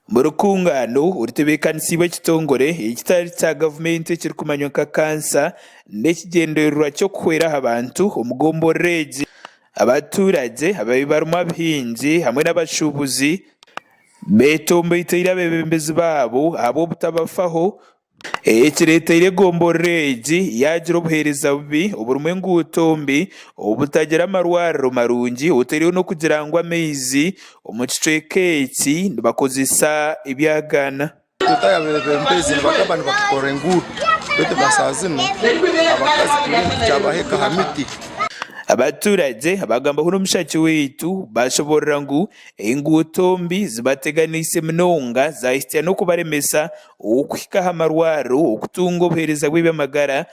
Omu rukungaano orutebeekanisiibwe ekitongore ekitari kya gavumenti ekirikumanywa nka Cancer n'ekigyendererwa ky'okuhwera aha bantu omu gomborora egi, abaturagye ababaire barimu abahingi hamwe n'abashuubuzi betomboiteire abeebembezi baabo ahabw'obutabafaho. Ekireeteire egomborora egi yaagira obuheereza bubi oburimu enguuto mbi, obutagira amarwariro marungi otaireho n'okugira ngu amaizi omu kicweka eki nibakozesa ebyagaana. Tutahe abeebembezi nibagamba nibatukora enguuto beitu na shaaha zinu abakazi turiyo nitukyabaheka aha miti. Abaturage abagambaho n'omushaki waitu bashoborora ngu enguuto mbi zibateganiise munonga zahitsya n'okubaremesa Okuhika aha marwariro okutunga obuheereza bw'eby'amagara.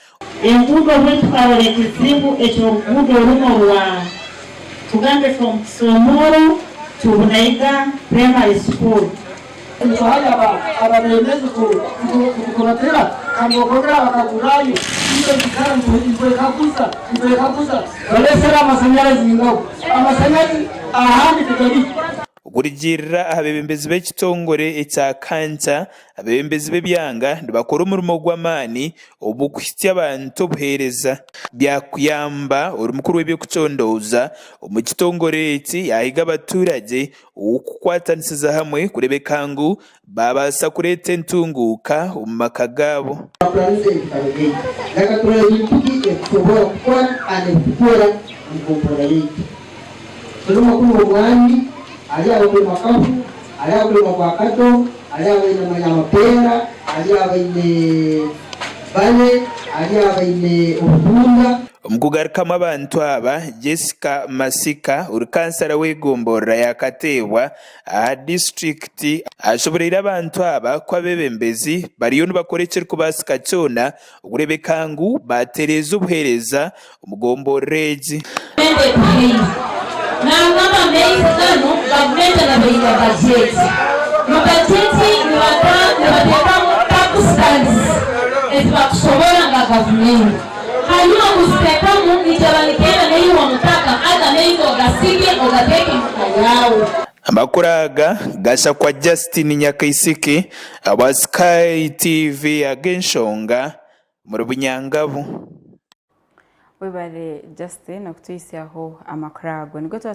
Enguudo obumwe tukarora ekizibu eky'oruguudo orumwe orwa tugambe from Kisomoro to Bunaiga primary school. Nituhaya abebembezi kutukuratira kandi okwongera bakagurayo itwe nitwikara nitwekaguza nitwekaguza balesere amasanyarazi ngago amasanyarazi ahandi tigariyo. Okurugiirira aha beebembezi b'ekitongore ekya Cancer, abeebembezi b'ebyanga nibakora omurimo gw'amaani omu kuhitsya abantu obuheereza. Byakuyamba ori mukuru w'eby'okucondooza omu kitongore eki yaahiga abaturage okukwatanisiza hamwe kureebeka ngu baabaasa kureeta entunguuka omu maka gaabo. Twakuraniza ebitabo byaitu. Reka turebe bintu ki ebi tusobora kukora kandi ebi tukora omu gombolola yaitu. Tulima kunu omwani, haliyo abakulima kahu, haliyo abakulima vakado, haliyo abaine manya amapeera, haliyo abaine bale, haliyo abaine obutunda. Omu kugarukamu abantu aba, Jessica Masika ori kansara w'egomborora ya Kateebwa aha disiturikiti ashoboreire abantu aba ku abeebembezi bariyo nibakora ekirikubaasika kyona okureebeka ngu baatereeza obuheereza omu gomborora egi. Nangamba amaizi ganu gavumenti enabainga bajeti. Mu bajeti nibatekamu tax cards ezibakusobora nka gavumenti. Hanyuma kuzitekamu nikyaba nikenda naiwe omutaka ago amaizi ogasige ogateke muka yawe. Amakuru aga gashakwa Justine Nyakaisiki ahabwa Sky TV ag'enshonga omuri Bunyangabu. Webare Justine okutuhitsyaho amakuru ago. Nigwo tuba.